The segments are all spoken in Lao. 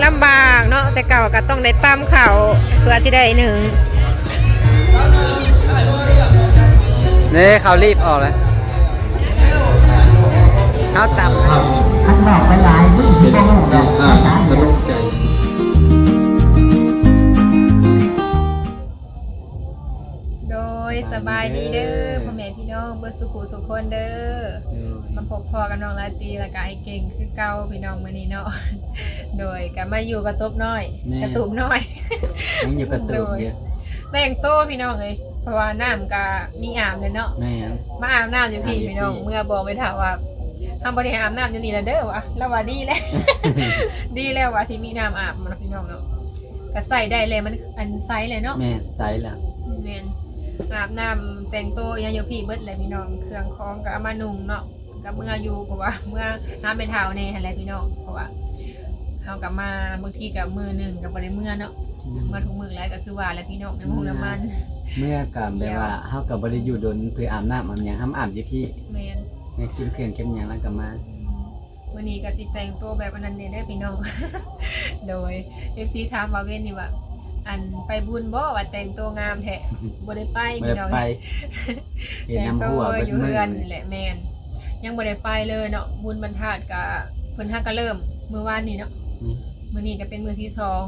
ລຳບາກເນາະ ແຕ່ເກົ່າກໍຕ້ອງໄດ້ຕຳເຂົ້າເພື່ອຊິໄດ້ໜຶ້ງ. ນີ້ເຂົ້າລີບອອກແລ້ວ ເຮົາຕຳ. ຄັນເວົ້າໄປຫຼາຍ ມຶງຊິບໍ່ຮູ້ດອກພາສາ. ໂດຍ ສະບາຍດີເດີ ພໍ່ແມ່ພີ່ນ້ອງເບິດສູ່ຜູ້ສູ່ຄົນເດີ. ໂດຍ ມາພົບພໍ້ກັບນ້ອງລາຕີ ແລ້ວກະອ້າຍເກັ່ງຄືເກົ່າພີ່ນ້ອງມື້ນີ້ເນາະ. ໂດຍ ກະມາຢູ່ກະຕູບນ້ອຍ ແມ່ນ ກະຕູບນ້ອຍ ຍັງຢູ່ກະຕູບຢູ່. ໂດຍ ແຕ່ງໂຕພີ່ນ້ອງເອີຍ ເພາະວ່ານ້ຳກະມີອາບແລ້ວເນາະ. ແມ່ນ ມາອາບນ້ຳຢູ່ພີ້ ອາບຢູ່ພີ້ ພີ່ນ້ອງ ເມື່ອບອກໄປຖ້າວ່າ ເຮົາບໍ່ໄດ້ອາບນ້ຳຢູ່ນີ້ລະເດີວ່າ ລາວວ່າດີແລ້ວ ດີແລ້ວວ່າທີ່ມີນ້ຳອາບເນາະ ພີ່ນ້ອງເນາະ. ກະໃຊ້ໄດ້ແລ້ວ ມັນອັນໃສແລ້ວເນາະ. ແມ່ນ ໃສແລ້ວ. ແມ່ນ ອາບນ້ຳແຕ່ງໂຕອີ່ຫຍັງຢູ່ພີ້ເບິດແຫຼະພີ່ນ້ອງ ເຄື່ອງຂອງກະເອົາມານຸ່ງເນາະ ກະເມືອຢູ່ ເພາະວ່າເມືອຫາແມ່ເຖົ້າແດ່ຫັ້ນແຫຼະພີ່ນ້ອງ ເພາະວ່າເຮົາກະມາ ບາງທີກະມື້ໜຶ່ງກະບໍ່ໄດ້ເມືອເນາະ. ອືມ ເມືອທຸກມື້ແຫຼະ ກະຄືວ່າແຫຼະພີ່ນ້ອງ ໃນໝູ່ນ້ຳມັນ ເມືອກະແບບວ່າ ເຮົາກະບໍ່ໄດ້ຢູ່ດົນ ເພື່ອອາບນ້ຳອາບຫຍັງ ເຮົາມາອາບຢູ່ພີ້. ແມ່ນ ເກັບເຄື່ອງເກັບຫຍັງແລ້ວກະມາ. ອືມ ມື້ນີ້ກະຊິແຕ່ງໂຕແບບອັນນັ້ນແດ່ເດີພີ່ນ້ອງ. ໂດຍ ເອັຟຊີ ຖາມວ່າເວັນນີ້ວ່າ ອັນ ໄປບຸນບໍ່ ວ່າແຕ່ງໂຕງາມແທ້ ບໍ່ໄດ້ໄປພີ່ນ້ອງ ໄປ ເຫັນນ້ຳຮົ່ວເບິດມື້ ແຕ່ງໂຕຢູ່ເຮືອນນີ້ແຫຼະ. ແມ່ນ ຍັງບໍ່ໄດ້ໄປເລີຍເນາະ ບຸນບັນທາດກະ ເພິ່ນຫາກະເລີ່ມມື້ວານນີ້ເນາະ. ອືມ ມື້ນີ້ກະເປັນມື້ທີສອງ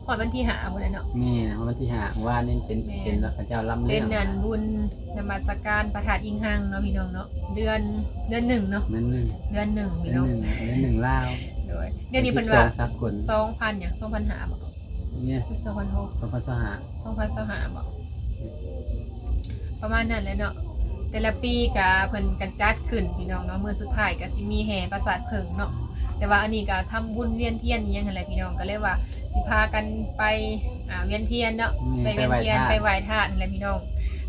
ຮອດວັນທີຫ້າພຸ້ນແຫຼະເນາະ. ແມ່ນ ຮອດວັນທີຫ້າ ວານນີ້ເປັນ ແມ່ນ ເປັນເຂົາເຈົ້າລຳເລື່ອງ ເປັນອັນບຸນນະມັດສະການພະທາດອີງຮັງເນາະ ພີ່ນ້ອງເນາະ. ເດືອນ ເດືອນໜຶ່ງເນາະ ເດືອນໜຶ່ງ ເດືອນໜຶ່ງພີ່ນ້ອງ ເດືອນໜຶ່ງ ເດືອນໜຶງລາວ. ໂດຍ ດຽວນີ້ເພິ່ນວ່າ ສອງສາກົນ ສອງພັນຫຍັງ ສອງພັນຫ້າບໍ ນີ້ ສອງພັນຫົກ ສອງພັນຊາວຫ້າ ສອງພັນຊາວຫ້າບໍ. ປະມານນັ້ນແຫຼະເນາະ ແຕ່ລະປີກະເພິ່ນກະຈັດຂຶ້ນພີ່ນ້ອງເນາະ. ມື້ສຸດທ້າຍກະຊິມີແຫ່ປາສາດເຜິ້ງເນາະ ແຕ່ວ່າອັນນີ້ກະທຳບຸນວຽນທຽນອີ່ຫຍັງຫັ້ນແຫຼະພີ່ນ້ອງ ກະເລີຍວ່າຊິພາກັນໄປ ອ່າ ວຽນທຽນເນາະ. ແມ່ນ ໄປວຽນທຽນ ໄປໄຫວ້ທາດຫັ້ນແຫຼະພີ່ນ້ອງ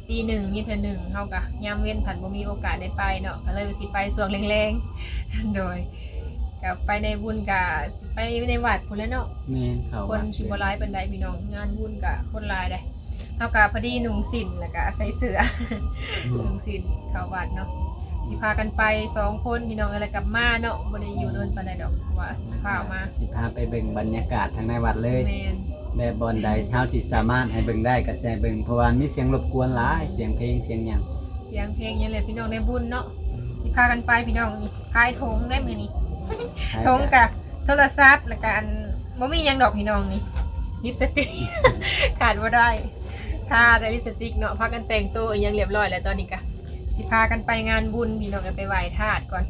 ປີໜຶ່ງມີເທື່ອໜຶ່ງ ເຮົາກະຍາມເວັນພັດບໍ່ມີໂອກາດໄດ້ໄປເນາະ ກະເລີຍວ່າຊິໄປຊ່ວງແລງໆ. ໂດຍ ກະໄປໃນບຸນກະ ໄປໃນວັດພຸ້ນແຫຼະເນາະ. ແມ່ນ ເຂົ້າວັດ ຄົນຊິບໍ່ຫຼາຍປານໃດພີ່ນ້ອງ ງານບຸນກະຄົນຫຼາຍເດ້. ເຮົາກະພໍດີນຸ່ງສິ້ນ ແລ້ວກະໃສ່ເສື້ອ ອືມ ນຸ່ງສິ້ນເຂົ້າວັດເນາະ. ຊິພາກັນໄປສອງຄົນພີ່ນ້ອງເອີຍ ແລ້ວກັບມາເນາະ ບໍ່ໄດ້ຢູ່ດົນປານໃດດອກ ເພາະວ່າຊິພາອອກມາ ຊິພາໄປເບິ່ງບັນຍາກາດທາງໃນວັດເລີຍ. ແມ່ນ ແບບບ່ອນໃດເຮົາທີ່ສາມາດໃຫ້ເບິ່ງໄດ້ກະຊິໃຫ້ເບິ່ງ ເພາະວ່າມີສຽງລົບກວນຫຼາຍ ສຽງເພງສຽງຫຍັງ ສຽງເພງຫຍັງແຫຼະພີ່ນ້ອງ ໃນບຸນເນາະ. ຊິພາກັນໄປພີ່ນ້ອງ ນີ້ ຂາຍຖົງໄດ້ມື້ນີ້ ຂາຍຖົງກະ ກະໂທລະສັບ ແລ້ວກະອັນ ບໍ່ມີຫຍັງດອກພີ່ນ້ອງ ນີ້ ລິບສະຕິກ ຂາດບໍ່ໄດ້ ທາແຕ່ລິບສະຕິກເນາະ. ພາກັນແຕ່ງໂຕອີ່ຫຍັງລຽບຮ້ອຍແລ້ວ ຕອນນີ້ກະຊິພາກັນໄປງານບຸນພີ່ນ້ອງ ໄປໄຫວ້ທາດກ່ອນ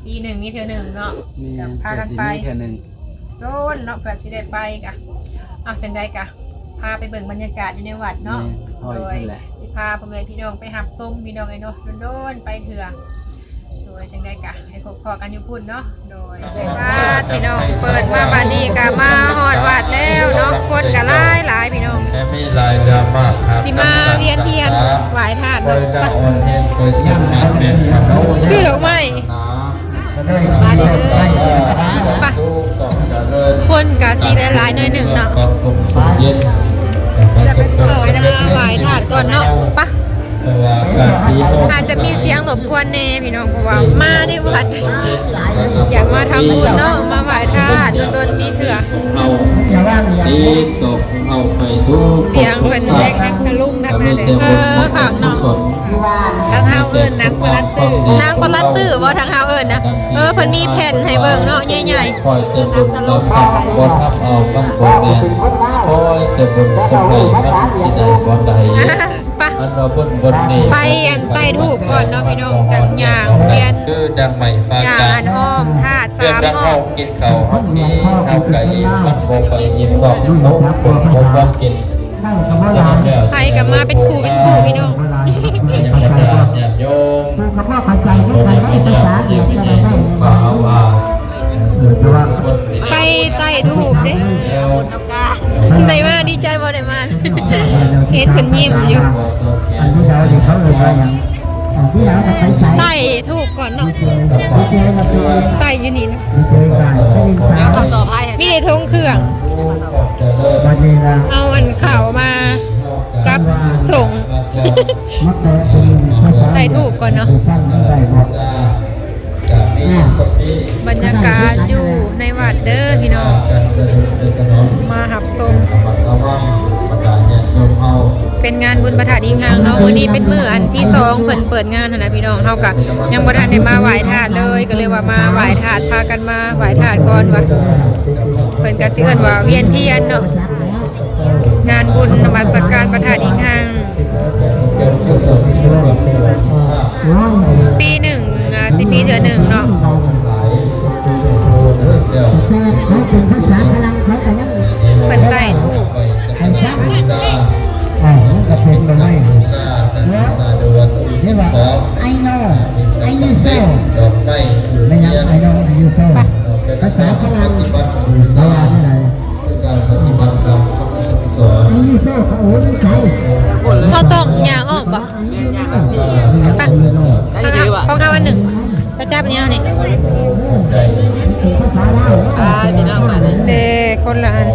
ປີໜຶ່ງມີເທື່ອໜຶ່ງເນາະ. ແມ່ນ ກະພາກັນໄປ ເທື່ອໜຶ່ງ ໂດນເນາະ ເພື່ອຊິໄດ້ໄປກະ ເອົາ ຈັ່ງໃດກະພາໄປເບິ່ງບັນຍາກາດຢູ່ໃນວັດເນາະ. ແມ່ນ ໂດຍ ຊິພາພໍ່ແມ່ພີ່ນ້ອງໄປຮັບຊົມພີ່ນ້ອງເອີຍເນາະ ໂດນໆໄປເທື່ອ. ໂດຍ ຈັ່ງໃດກະໃຫ້ພົບພໍ້ກັນຢູ່ພຸ້ນເນາະ. ໂດຍ ໄປວັດພີ່ນ້ອງ ເປີດມາບາດນີ້ກະມາຮອດວັດແລ້ວເນາະ ຄົນກະຫຼາຍໆພີ່ນ້ອງ ແຕ່ມີຫຼາຍເລື່ອງມາກ ຊິມາວຽນທຽນໄຫວ້ທາດເນາະ. ໄປ ຊື້ດອກໄມ້ ໄປ ຄົນກະຊິຫຼາຍໆໜ້ອຍໜຶ່ງເນາະ ໄຫວ້ທາດກ່ອນເນາະ. ໄປ ອາດຈະມີສຽງລົບກວນແດ່ພີ່ນ້ອງ ເພາະວ່າມາໃນວັດ ຢາກມາທຳບຸນເນາະ ມາໄຫວ້ທາດ ດົນໆມີເທື່ອ. ສຽງເພິ່ນແຮງຄັກທະລຸງຄັກແນ່ເດີ ເອີ ຄັກເນາະ. ທາງເຮົາເອີ້ນນາງປະລັດຕື້ ນາງປະລັດຕື້ບໍ່ ທາງເຮົາເອີ້ນນະ. ເອີ ເພິ່ນມີແຜ່ນໃຫ້ເບິ່ງເນາະ ໃຫຍ່ໆ. ໄປ ອັນ ໄຕ້ທູບກ່ອນເນາະພີ່ນ້ອງ ຈາກຍ່າງວຽນ ຍ່າງອ້ອມທາດສາມຮອບ. ໃຜກະມາເປັນຄູ່ເປັນຄູ່ພີ່ນ້ອງ ໄປໄຕ້ທູບເດ້. ໄດ້ມາ ດີໃຈບໍ່ໄດ້ມາ ເຫັນເພິ່ນຍິ້ມຢູ່. ໄຕ້ທູບກ່ອນເນາະ ໄຕ້ຢູ່ນີ້ນະ ມີແຕ່ຖົງເຄື່ອງ ເອົາອັນເຂົ້າມາກັບສົ່ງ. ໄຕ້ທູບກ່ອນເນາະ. ບັນຍາກາດຢູ່ໃນວັດເດີພີ່ນ້ອງ ມາຮັບຊົມ ເປັນງານບຸນພະທາດອີງຮັງເນາະ. ມື້ນີ້ເປັນມື້ອັນທີສອງເພິ່ນເປີດງານຫັ້ນນະພີ່ນ້ອງ. ເຮົາກະຍັງບໍ່ທັນໄດ້ມາໄຫວ້ທາດເລີຍ ກະເລີຍວ່າມາໄຫວ້ທາດ ພາກັນມາໄຫວ້ທາດກ່ອນວ່າ ເພິ່ນກະຊິເອີ້ນວ່າວຽນທຽນເນາະ. ງານບຸນນະມັດສະການພະທາດອີງຮັງ ປີໜຶ່ງ ອາ ຊິມີເທື່ອໜຶ່ງເນາະ. ເພິ່ນໄຕ້ທູບ ເຮົາຕ້ອງຍ່າງອ້ອມບໍ່? ໄປ ຂອງເຮົາອັນໜຶ່ງ ຈະຈັບແນວນີ້ ເດ້ ຄົນລະອັນ.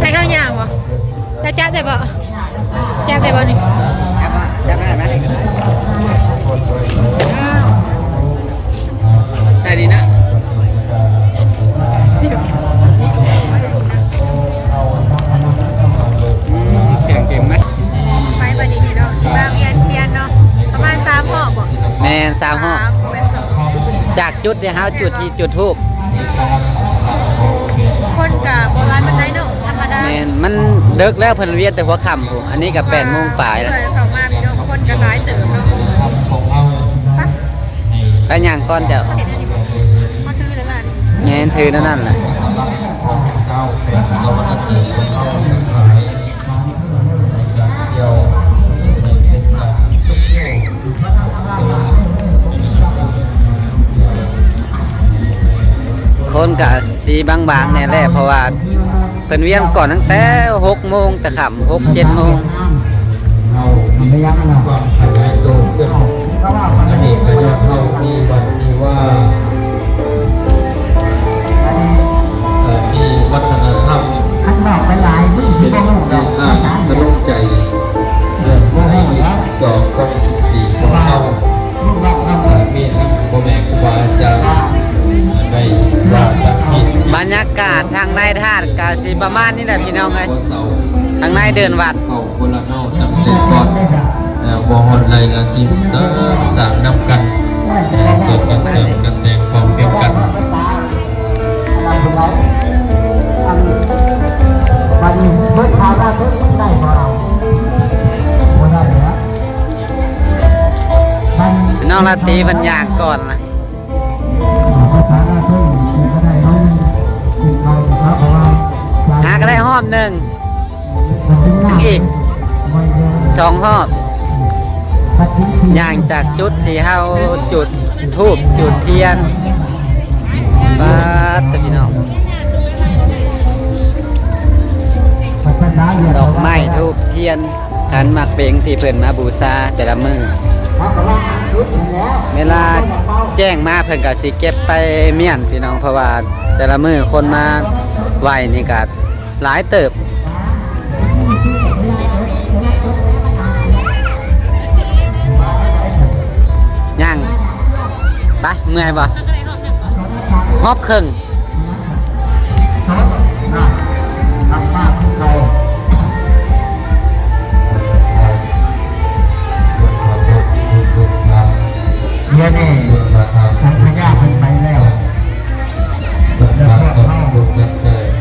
ໃຫ້ເຮົາຍ່າງບໍ່? ຈະຈັບໄດ້ບໍ່? ຈັບໄດ້ບໍ່ນີ້? ຈັບ ຈັບໄດ້ໄໝ? ໄດ້ດີນະ. ອືມ ແຂງເກັ່ງໄໝ? ໄປບັດນີ້ພີ່ນ້ອງ ຊິມາວຽນທຽນເນາະ ປະມານສາມຮອບບໍ່? ແມ່ນ ສາມຮອບ ສາມ ຈາກຈຸດທີ່ເຮົາຈຸດ ທີ່ຈຸດທູບ. ຄົນກະບໍ່ຫຼາຍປານໃດເນາະ ທຳມະດາ. ແມ່ນ ມັນເດິກແລ້ວ ເພິ່ນວຽນແຕ່ຫົວຄ່ຳພຸ້ນ ອັນນີ້ກະແປດໂມງປາຍແລ້ວ. ເຂົ້າມາພີ່ນ້ອງ ຄົນກະຫຼາຍເຕີບເນາະ. ໄປ ໄປຍ່າງກ່ອນເຈົ້າ. ມາຖືແລ້ວລະ. ແມ່ນ ຖືແນວນັ້ນແຫຼະ. ຄົນກະຊິບາງໆແດ່ແຫຼະ ເພາະວ່າເພິ່ນວຽນກ່ອນຕັ້ງແຕ່ຫົກໂມງແຕ່ຄ່ຳ ຫົກເຈັດໂມງ. ເຮົາມີຄວາມຂະຫຍາຍໂຕຂຶ້ນ ອັນນີ້ກະຍ້ອນເຮົາມີວັດມີວາ ເອີ ມີວັດທະນະທຳ ຄັນເວົ້າໄປຫຼາຍ ເປັນທີ່ອ້າງຕະຫຼົງໃຈ ເດືອນ ມື້ທີສິບສອງຂອງສິບສີ່ຂອງເຮົາ ມີທັງພໍ່ແມ່ຄູບາອາຈານ ໄດ້ວ່າກັນ. ບັນຍາກາດທາງໃນທາດກະຊິປະມານນີ້ແຫຼະພີ່ນ້ອງເອີຍ ທາງໃນເດີ່ນວັດ. ຄົນລະເນາະ ຕັ້ງແຕ່ກ່ອນ ເອີ ບໍ່ຮອດໄລ່ລະທີມ ເສີມສ້າງນຳກັນ ເອີ ຊ່ວຍກັນເສີມກັນແຕ່ງພ້ອມພຽງກັນ. ບັດນີ້ເບິດພາລະເທິງໄດ້ບໍ່? ບໍ່ໄດ້ແລ້ວ ນ້ອງລາຕີເພິ່ນຍ່າງກ່ອນນະ. ພາສາລາວເພິ່ນຊິບໍ່ໄດ້ເນາະ ກິນເຂົ້າຊິເນາະ ເພາະວ່າ ຫາກະໄດ້ຮອບໜຶ່ງ ຍັງອີກສອງຮອບ ຍ່າງຈາກຈຸດທີ່ເຮົາຈຸດທູບຈຸດທຽນ. ປາດ ພີ່ນ້ອງ ດອກໄມ້ທູບທຽນ ຂັນໝາກເປັງທີ່ເພິ່ນມາບູຊາແຕ່ລະມື້. ເວລາແຈ້ງມາເພິ່ນກະຊິເກັບໄປມ້ຽນພີ່ນ້ອງ ເພາະວ່າແຕ່ລະມື້ຄົນມາໄຫວ້ນີ້ກະຫຼາຍເຕີບ. ຍ່າງໄປ ເມື່ອຍບໍ່? ຮອບເຄິ່ງ. ດຽວນີ້ສັງຂະຍາເພິ່ນໄປແລ້ວ ແລ້ວພວກເຮົາ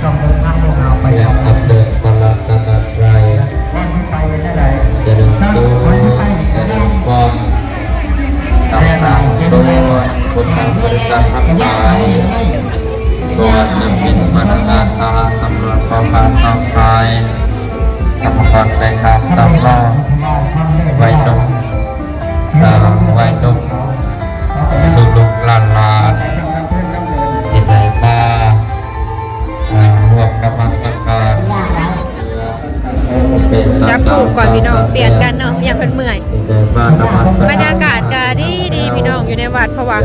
ຕ້ອງເດີນທາງພວກເຮົາໄປ ແລະ ອຳເດີນພະລັດຕະນະໄຕ ກ່ອນທີ່ໄປເຮັດແນວໃດ? ຈະເລີນໂຕ ຈະເລີນພອນ ນຳທາງໂຕ ພຸດທະບໍລິສັດທັງຫຼາຍ ບໍ່ວ່າຈະເປັນພະນັກງານທະຫານ ຕຳຫຼວດ ພໍ່ຄ້າຄ້າຂາຍ ກຳມະກອນໄຊທານ ຕາມລໍໄວ້ຕົກ ເອີ ໄວ້ຕົກ ລູກໆຫຼານໆ ທີ່ໄດ້ມາ ເອີ ຮ່ວມນະມັດສະການ ຈັບທູບກ່ອນພີ່ນ້ອງ ປ່ຽນກັນເນາະ ຢ້ານເພິ່ນເມື່ອຍ. ບັນຍາກາດກະດີໆ ພີ່ນ້ອງຢູ່ໃນວັດ ເພາະວ່າ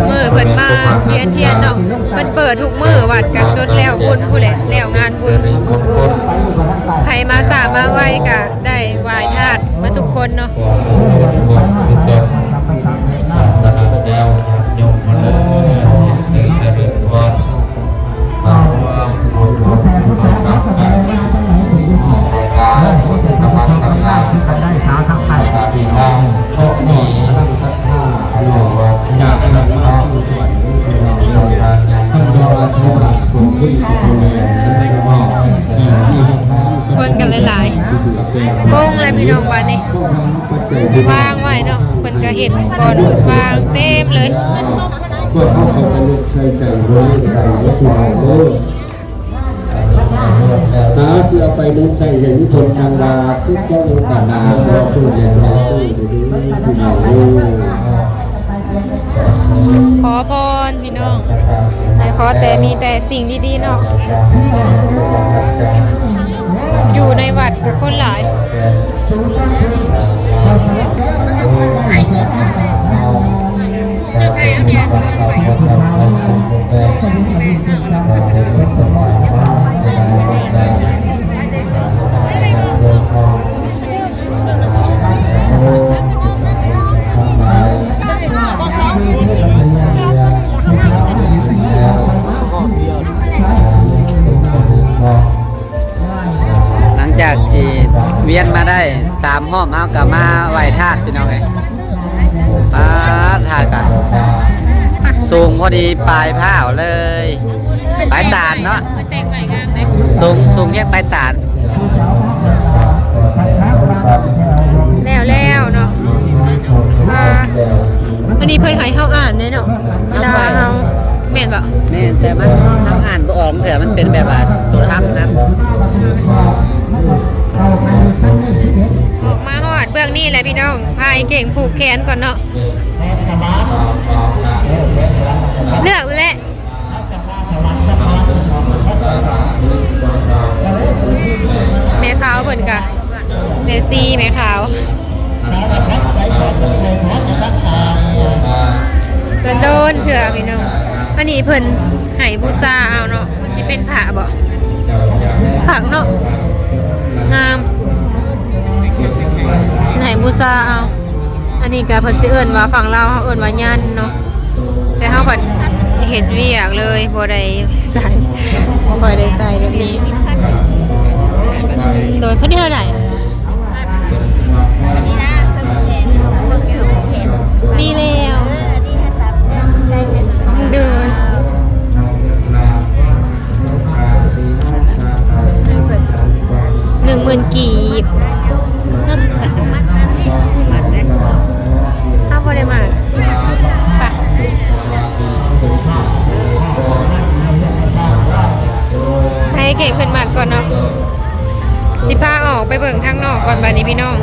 ມື້ເພິ່ນມາວຽນທຽນເນາະ ເພິ່ນເປີດທຸກມື້ ວັດກະຈົນແລ້ວບຸນພຸ້ນແຫຼະ ແລ້ວງານບຸນ ໃຜມາຊ້າມາໄວກະໄດ້ໄຫວ້ທາດໝົດທຸກຄົນເນາະ. ຄົນກະຫຼາຍໆ ໂປ່ງແລ້ວພີ່ນ້ອງ ບາດນີ້ ວາງໄວ້ເນາະ ເພິ່ນກະເຮັດບ່ອນວາງເຕັມເລີຍ. ພວກເຮົາເອົາໄປລົງໃສ່ໃຈເດີ ໃຈເດີ ພີ່ນ້ອງເດີ. ຫາຊິເອົາໄປລົງໃສ່ໃຫ້ມີຜົນທາງບາບ ຄືເຈົ້າກະນາ ເພື່ອຜູ້ໃດສະບາຍໃຈເດີ ພີ່ນ້ອງເດີ. ຂໍພອນພີ່ນ້ອງ ໃຫ້ຂໍແຕ່ມີແຕ່ສິ່ງດີໆເນາະ ຢູ່ໃນວັດກະຄົນຫຼາຍ. ຫຼັງຈາກທີ່ວຽນມາໄດ້ສາມຮອບ ເຮົາກະມາໄຫວ້ທາດ ພີ່ນ້ອງເອີຍ. ປາດ ທາດກະສູງພໍດີປາຍພ້າວເລີຍ ປາຍຕານເນາະ ສູງ ສູງພຽງປາຍຕານ. ແລ້ວແລ້ວເນາະ ອ່າ ອັນນີ້ເພິ່ນໃຫ້ເຮົາອ່ານເດ້ເນາະ ເວລາເຮົາ ແມ່ນບໍ່? ແມ່ນ ແຕ່ມັນ ເຮົາອ່ານບໍ່ອອກເທື່ອ ມັນເປັນແບບວ່າໂຕທຳນະ. ອອກມາຮອດເບື້ອງນີ້ແຫຼະພີ່ນ້ອງ ພາອ້າຍເກັ່ງຜູກແຂນກ່ອນເນາະ ເລືອກແຫຼະ. ແມ່ຂາວເພິ່ນກະ ແມ່ຊີ ແມ່ຂາວ ໂດນໆເທື່ອພີ່ນ້ອງ. ອັນນີ້ເພິ່ນໃຫ້ບູຊາເອົາເນາະ ມັນຊິເປັນພະບໍ່? ຄັກເນາະ ງາມ ເພິ່ນໃຫ້ບູຊາເອົາ. ອັນນີ້ກະເພິ່ນຊິເອີ້ນວ່າ ຝັ່ງລາວເຮົາເອີ້ນວ່າຍັນເນາະ ແຕ່ເຮົາພັດເຮັດວຽກເລີຍ ບໍ່ໄດ້ໃສ່ ບໍ່ຄ່ອຍໄດ້ໃສ່ແບບນີ້. ໂດຍ ເພິ່ນເທົ່າໃດ? ມີແລ້ວ ໂດຍ. ໜຶ່ງໝື່ນກີບ ເຮົາບໍ່ໄດ້ມາ ໄປ ໃຫ້ເກັ່ງເພິ່ນມັດກ່ອນເນາະ ຊິພາອອກໄປເບິ່ງທາງນອກກ່ອນບາດນີ້ພີ່ນ້ອງ.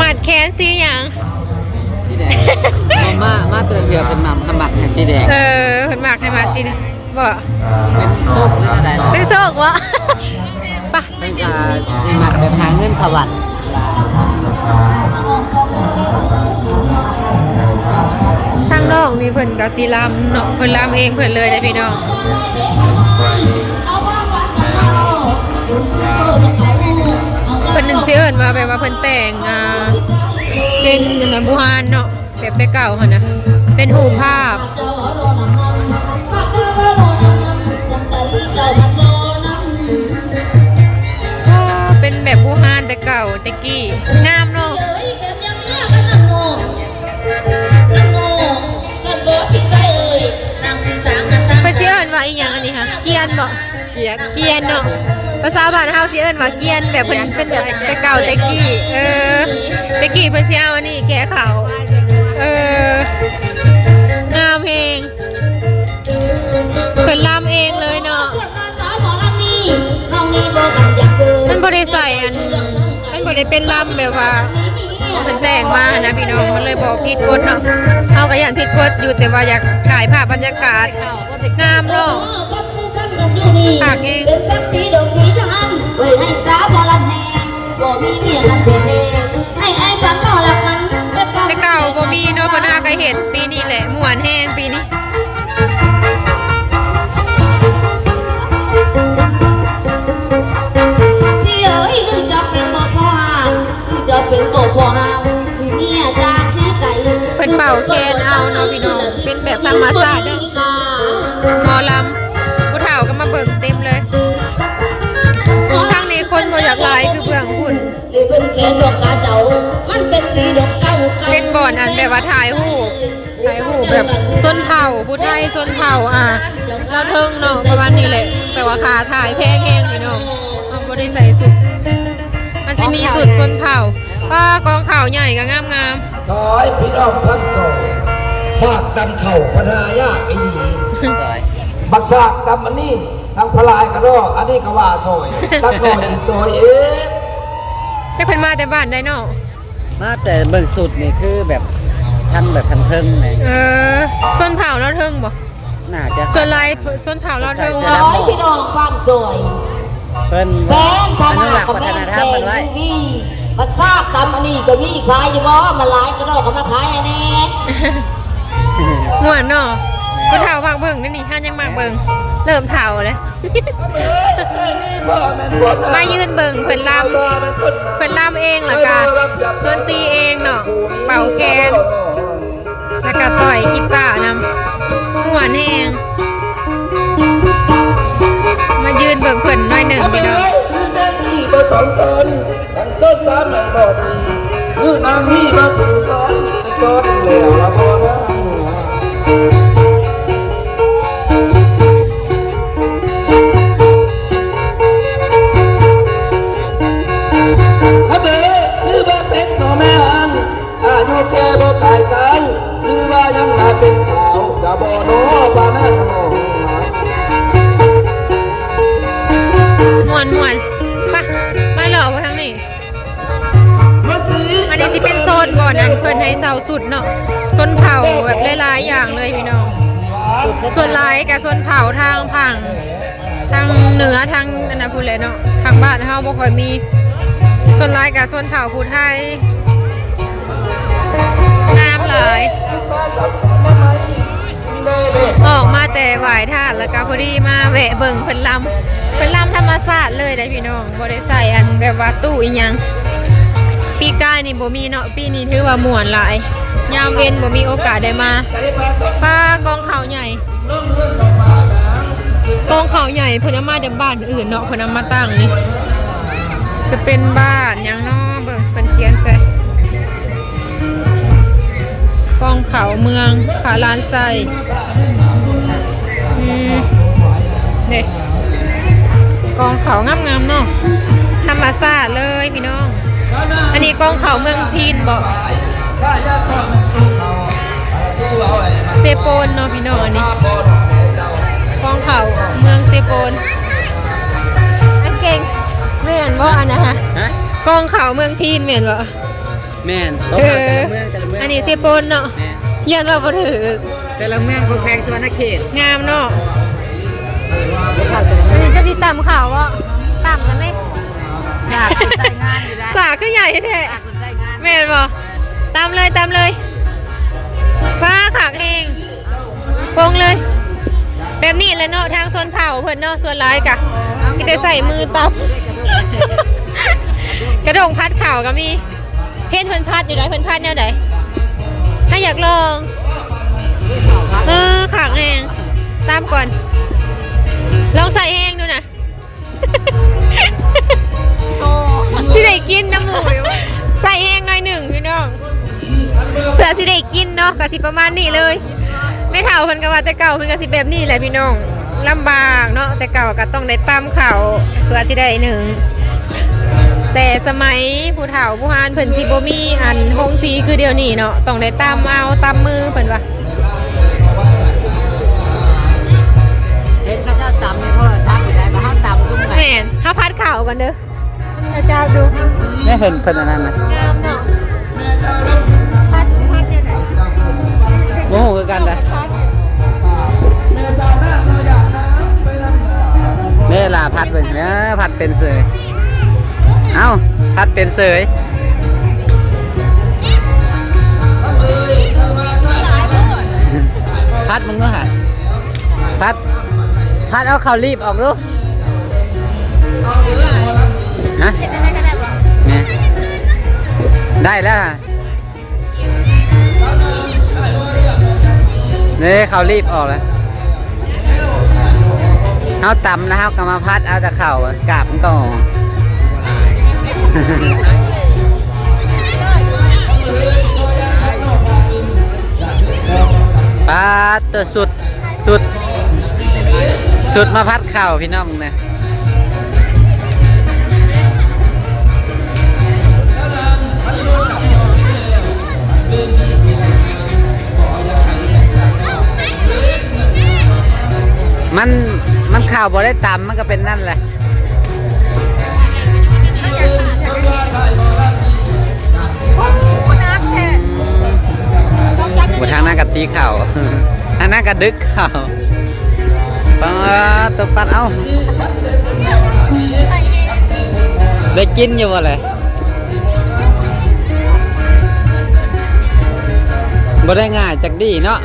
ມັດແຂນສີຫຍັງ? ສີແດງ ມາ ມາແຕ່ລະເທື່ອເພິ່ນນຳ ນຳມັດໃຫ້ສີແດງ ເອີ ເພິ່ນມັກໃຫ້ມັດສີແດງ. ບໍ່ ເປັນໂຊກຫຼືແນວໃດ? ເປັນໂຊກບໍ່? ໄປ ເພິ່ນກະຊິມັກແບບຫາເງິນເຂົ້າວັດ. ທາງນອກນີ້ເພິ່ນກະຊິລຳເນາະ ເພິ່ນລຳເອງເພິ່ນເລີຍເດ້ພີ່ນ້ອງ. ເພິ່ນໜຶ່ງຊິເອີ້ນວ່າ ແບບວ່າເພິ່ນແຕ່ງ ອ່າ ເປັນອັນນັ້ນ ບູຮານເນາະ. ແບບແຕ່ເກົ່າຫັ້ນນະ ເປັນຮູບພາບ ເປັນແບບບູຮານແຕ່ເກົ່າແຕ່ກີ້ ງາມເນາະ. ເພິ່ນຊິເອີ້ນວ່າອີ່ຫຍັງອັນນີ້ຫະ ກຽນບໍ່? ກຽນ ກຽນເນາະ ພາສາບ້ານເຮົາຊິເອີ້ນວ່າກຽນ ແບບເພິ່ນເປັນແບບແຕ່ເກົ່າແຕ່ກີ້ ເອີ ແຕ່ກີ້ເພິ່ນຊິເອົາອັນນີ້ແກ່ເຂົ້າ ເອີ ງາມແຮງ ເພິ່ນລຳເອງເລີຍເນາະ. ມັນບໍ່ໄດ້ໃສ່ອັນ ມັນບໍ່ໄດ້ເປັນລຳແບບວ່າເພິ່ນແຕ່ງມາຫັ້ນນະພີ່ນ້ອງ ມັນເລີຍບໍ່ຜິດກົດເນາະ. ເຮົາກະຢ້ານຜິດກົດຢູ່ ແຕ່ວ່າຢາກຖ່າຍພາບບັນຍາກາດ ງາມເນາະ ຄັກແຮງ. ເປັນສັກສີດົງຜີທະຫານ ເອີຍ ໃຫ້ສາວໝໍລຳແຫ່ ບໍ່ມີເມຍນັ້ນແທ້ໆ ໃຫ້ອ້າຍຟັງ ເຮັດປີນີ້ແຫຼະ ມ່ວນແຮງປີນີ້. ເພິ່ນເປົ່າແຄນເອົາເນາະພີ່ນ້ອງ ເປັນແບບທຳມະຊາດເດີ ໝໍລຳ ຜູ້ເຖົ້າກໍມາເບິ່ງເຕັມເລີຍ. ທາງນີ້ຄົນບໍ່ຢາກຫຼາຍຄືເບື້ອງພຸ້ນ ເປັນບ່ອນອັນແບບວ່າຖ່າຍຮູບ ຖ່າຍຮູບແບບຊົນເຜົ່າ ຜູ້ໄທຊົນເຜົ່າ ອ່າ ລາວເທິງເນາະ ປະມານນີ້ແຫຼະ. ແຕ່ວ່າຄ່າຖ່າຍແພງແຮງພີ່ນ້ອງ ເຮົາບໍ່ໄດ້ໃສ່ຊຸດ ມັນຊິມີຊຸດຊົນເຜົ່າ. ປ້າ ກອງເຂົ້າໃຫຍ່ກໍງາມໆ. ຊອຍພີ່ນ້ອງທັງສອງ ຊາກຕຳເຂົ້າບັນຫາຍາກອີ່ຫຼີ. ບັກຊາກຕຳອັນນີ້ ສັ່ງພະລາຍກະດໍ ອັນນີ້ກະວ່າຊອຍ ຈັກໜ້ອຍຊິຊອຍເອງ. ຈັກເພິ່ນມາແຕ່ບ້ານໃດເນາະ? ມາແຕ່ເບິ່ງຊຸດນີ້ຄືແບບທັງແບບທັງເທິງແຫຼະ. ເອີ ຊົນເຜົ່າລາວເທິງບໍ່? ໜ້າຈະ ສ່ວນຫຼາຍຊົນເຜົ່າລາວເທິງ. ໂອ້ຍ ພີ່ນ້ອງຟັງຊອຍ ເພິ່ນແບງທະນາກະແມ່ນແບງຢູ່ນີ້ ບັກຊາກຕຳອັນນີ້ກະມີຂາຍຢູ່ບໍ່? ມັນຫຼາຍກະດອກກະມາຂາຍແດ່. ມ່ວນເນາະ ຜູ້ເຖົ້າມັກເບິ່ງເດນີ້ ເຮົາຍັງມັກເບິ່ງ ເລີ່ມເຖົ້າແລ້ວ. ມາຢືນເບິ່ງເພິ່ນລຳ ເພິ່ນລຳເອງ ແລ້ວກະດົນຕີເອງເນາະ ເປົ່າແຄນ ແລ້ວກະຕ່ອຍກີຕານຳ ມ່ວນແຮງ. ມາຢືນເບິ່ງເພິ່ນໜ້ອຍໜຶ່ງພີ່ນ້ອງ. ອາຍຸແກ່ບໍ່ຕາຍສາວ ຫຼືວ່າຍັງໜ້າເປັນສາວ ຈະບໍ່ນໍວ່ານັ້ນ. ມ່ວນໆ ໄປ ມາເລາະເບິ່ງທາງນີ້. ອັນນີ້ຊິເປັນໂຊນບ່ອນອັນເພິ່ນໃຫ້ເຊົ່າຊຸດເນາະ ຊົນເຜົ່າແບບຫຼາຍໆຢ່າງເລີຍພີ່ນ້ອງ. ສ່ວນຫຼາຍກະຊົນເຜົ່າທາງພາກ ທາງເໜືອ ທາງອັນນັ້ນພຸ້ນແຫຼະເນາະ ທາງບ້ານເຮົາບໍ່ຄ່ອຍມີ. ສ່ວນຫຼາຍກະຊົນເຜົ່າຜູ້ໄທ ງາມຫຼາຍ. ອອກມາແຕ່ໄຫວ້ທາດ ແລ້ວກະພໍດີມາແວະເບິ່ງເພິ່ນລຳ ເພິ່ນລຳທຳມະຊາດເລີຍເດ້ພີ່ນ້ອງ ບໍ່ໄດ້ໃສ່ອັນແບບວ່າຕູ້ອີ່ຫຍັງ. ປີກາຍນີ້ບໍ່ມີເນາະ ປີນີ້ຖືວ່າມ່ວນຫຼາຍ ຍາມເວັນບໍ່ມີໂອກາດໄດ້ມາ. ປ້າ ກອງເຂົ້າໃຫຍ່ ກອງເຂົ້າໃຫຍ່ ເພິ່ນເອົາມາຈາກບ້ານອື່ນເນາະ ເພິ່ນເອົາມາຕັ້ງນີ້ ຈະເປັນບ້ານຫຍັງເນາະ ເບິ່ງເພິ່ນຂຽນໃສ່ ກອງເຂົ້າເມືອງພະລານໄຊ. ອືມ ເດ້ ກອງເຂົ້າງາມໆເນາະ ທຳມະຊາດເລີຍພີ່ນ້ອງ. ອັນນີ້ກອງເຂົ້າເມືອງພີນບໍ? ເຊໂປນເນາະພີ່ນ້ອງ ອັນນີ້ກອງເຂົ້າເມືອງເຊໂປນ. ອັນເກັ່ງ ແມ່ນບໍ່ອັນນັ້ນຫະ? ຮະ? ກອງເຂົ້າເມືອງພີນແມ່ນບໍ່? ແມ່ນ ເອີ ເຂົ້າແຕ່ລະເມືອງ ແຕ່ລະເມືອງ ອັນນີ້ເຊໂປນເນາະ. ແມ່ນ ຢ້ານເວົ້າບໍ່ຖືກ ແຕ່ລະເມືອງຂອງແຂວງສະຫວັນນະເຂດ. ງາມເນາະ. ເອີ ເຂົ້າແຕ່ລະເມືອງ ອັນນີ້ກະຊິຕຳເຂົ້າບໍ່? ຕຳໄດ້ໄໝ? ຢາກໃຊ້ງານຢູ່ໄດ໋. ສາກຄືໃຫຍ່ແທ້. ແມ່ນບໍ່? ຕຳເລີຍ ຕຳເລີຍ. ຟ້າ ຄັກແຮງ ປົງເລີຍ. ແບບນີ້ແຫຼະເນາະ ທາງຊົນເຜົ່າເພິ່ນເນາະ ສ່ວນຫຼາຍກະມີແຕ່ໃຊ້ມືຕຳ. ກະດ້ງຜັດເຂົ້າກະມີ. ເຫັນເພິ່ນຜັດຢູ່ໃດ໋ ເພິ່ນຜັດແນວໃດ? ໃຫ້ຢາກລອງ. ເອີ ຄັກແຮງ. ຕຳກ່ອນ ລອງໃສ່ແຮງດູນະ. ຊິໄດ້ກິນນຳໝູ່ຢູ່. ໃສ່ແຮງໜ້ອຍໜຶ່ງພີ່ນ້ອງ ເພື່ອຊິໄດ້ກິນເນາະ ກະຊິປະມານນີ້ເລີຍ. ແມ່ເຖົ້າເພິ່ນກະວ່າແຕ່ເກົ່າເພິ່ນກະຊິແບບນີ້ແຫຼະພີ່ນ້ອງ ລຳບາກເນາະ. ແຕ່ເກົ່າກະຕ້ອງໄດ້ຕຳເຂົ້າເພື່ອຊິໄດ້ໜຶ້ງ ແຕ່ສະໄໝຜູ້ເຖົ້າຜູ້ຮານເພິ່ນຊິບໍ່ມີອັນໂຮງສີຄືດຽວນີ້ເນາະ ຕ້ອງໄດ້ຕຳເອົາ ຕຳມືເພິ່ນວ່າ. ເຫັນເຂົາເຈົ້າຕຳໃນໂທລະສັບຢູ່ໃດ໋ ເຮົາຕຳຄືເມື່ອຍ. ແມ່ນ ເຮົາຜັດເຂົ້າກ່ອນເດີ ເຈົ້າເຈົ້າດູ. ແມ່ເພິ່ນ ເພິ່ນອັນນັ້ນນະ ງາມເນາະ. ຜັດ ຜັດຈັ່ງໃດ? ບໍ່ຮູ້ຄືກັນນະ. ແມ່ຫຼ້າຜັດເບິ່ງ ເອີ ຜັດເປັນເສີຍ. ເອົ້າ ຜັດເປັນເສີຍ. ພັດເບິ່ງດູຫະ ພັດ ພັດເອົາເຂົ້າລີບອອກດູ ຮະ ເຮັດຈັ່ງໃດກໍໄດ້ບໍ່? ແມ່ນ ໄດ້ແລ້ວຫະ ເດ້ ເຂົ້າລີບອອກແລ້ວ ເຮົາຕຳແລ້ວເຮົາກໍມາພັດເອົາແຕ່ເຂົ້າ ກາບມັນກໍອອກ ປາດ ຕົວະ ສຸດ ສຸດ ສຸດມາພັດເຂົ້າພີ່ນ້ອງນະ ມັນ ມັນເຂົ້າບໍ່ໄດ້ຕຳ ມັນກໍເປັນນັ້ນແຫຼະ. ໂອ້ ໜັກແທ້ ໂອ້ ທາງນັ້ນກໍຕີເຂົ້າ ທາງນັ້ນກໍດຶກເຂົ້າ ປາດ ຕົວະ ປັດ ເອົ້າ ໄດ້ກິນຢູ່ບໍ່ແຫຼະ? ບໍ່ໄດ້ງ່າຍຈັກດີ້ເນາະ.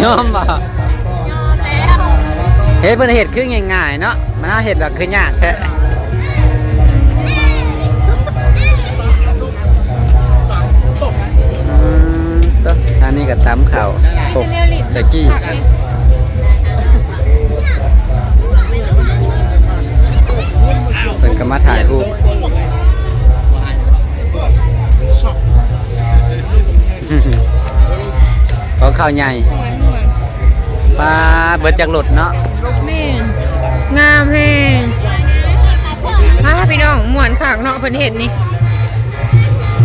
ຍອມບໍ່? ຍອມແລ້ວ ເຮັດ ເພິ່ນເຮັດຄືງ່າຍໆເນາະ ມັນເຮົາເຮັດແລ້ວຄືຍາກແທ້. ອືມ ໂຕະ ອັນນີ້ກໍຕຳເຂົ້າ ໂອ້ ແຕ່ກີ້ ເພິ່ນກໍມາຖ່າຍຮູບ ຂອງເຂົ້າໃຫຍ່ ປາດ ເບິດຈັກລົດເນາະ ແມ່ນ ງາມແຮງ ອ້າ ພີ່ນ້ອງ ມ່ວນຄັກເນາະ ເພິ່ນເຮັດນີ້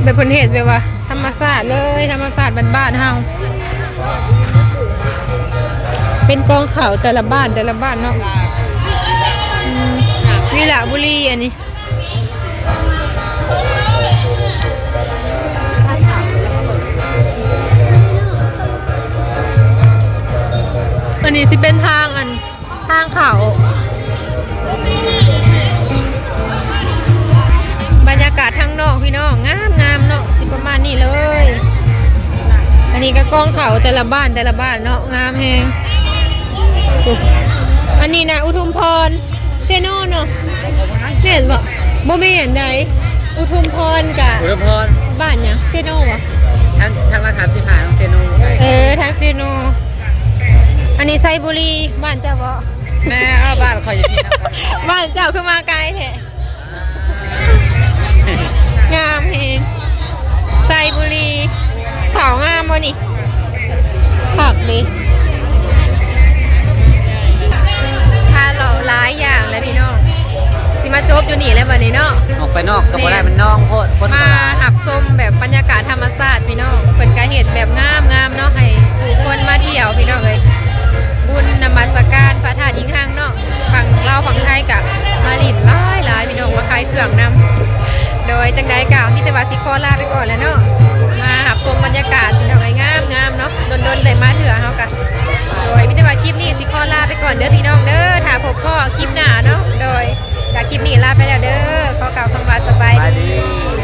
ແບບເພິ່ນເຮັດແບບວ່າ ທຳມະຊາດເລີຍ ທຳມະຊາດບ້ານໆເຮົາ ເປັນກອງເຂົ້າແຕ່ລະບ້ານ ແຕ່ລະບ້ານເນາະ ອືມ ວິລະບູລີອັນນີ້ ອັນນີ້ຊິເປັນທາງອັນ ທາງເຂົ້າ ບັນຍາກາດທາງນອກພີ່ນ້ອງ ງາມໆເນາະ ຊິປະມານນີ້ເລີຍ ອັນນີ້ກໍກອງເຂົ້າແຕ່ລະບ້ານ ແຕ່ລະບ້ານເນາະ ງາມແຮງ ອັນນີ້ນະ ອຸທຸມພອນ ເຊໂນເນາະ ແມ່ນບໍ່? ບໍ່ແມ່ນໃດ ອຸທຸມພອນກະ ອຸທຸມພອນ ບ້ານຫຍັງ? ເຊໂນບໍ່? ທາງ ທາງຫຼັກສາມສິບຫ້າ ທາງເຊໂນ ເອີ ທາງເຊໂນ ອັນນີ້ໄຊບູລີ ບ້ານເຈົ້າບໍ່? ແມ່ ເອົາ ບ້ານຂ້ອຍຢູ່ພີ້ນະ ບ້ານເຈົ້າຄືມາໄກແທ້? ງາມແຮງ ໄຊບູລີ ເຂົ້າງາມບໍ່ນີ້? ຄັກເດ້ ພາເລາະຫຼາຍຢ່າງແຫຼະພີ່ນ້ອງ ຊິມາຈົບຢູ່ນີ້ແຫຼະບັດນີ້ເນາະ ອອກໄປນອກກໍບໍ່ໄດ້ ແມ່ນ ມັນນອງໂພດ ຄົນ ມາຮັບຊົມແບບບັນຍາກາດທຳມະຊາດພີ່ນ້ອງ ເພິ່ນກະເຮັດແບບງາມໆເນາະ ໃຫ້ຜູ້ຄົນມາທ່ຽວພີ່ນ້ອງເອີຍ ບຸນນະມັດສະການພະທາດອີງຮັງເນາະ ຝັ່ງລາວຝັ່ງໄທກະມາຫຼິ້ນຫຼາຍໆ ພີ່ນ້ອງ ມາຂາຍເຄື່ອງນຳ ໂດຍ ຈັ່ງໃດກະມີແຕ່ວ່າຊິຂໍລາໄປກ່ອນແຫຼະເນາະ ມາຮັບຊົມບັນຍາກາດພີ່ນ້ອງເອີຍ ງາມໆເນາະ ດົນໆໄດ້ມາເທື່ອເຮົາກະ ໂດຍ ມີແຕ່ວ່າຄລິບນີ້ຊິຂໍລາໄປກ່ອນເດີພີ່ນ້ອງເດີ ຖ້າພົບພໍ້ຄລິບໜ້າເນາະ ໂດຍ ກະຄລິບນີ້ລາໄປແລ້ວເດີ ຂໍກ່າວຄຳວ່າສະບາຍດີ ສະບາຍດີ.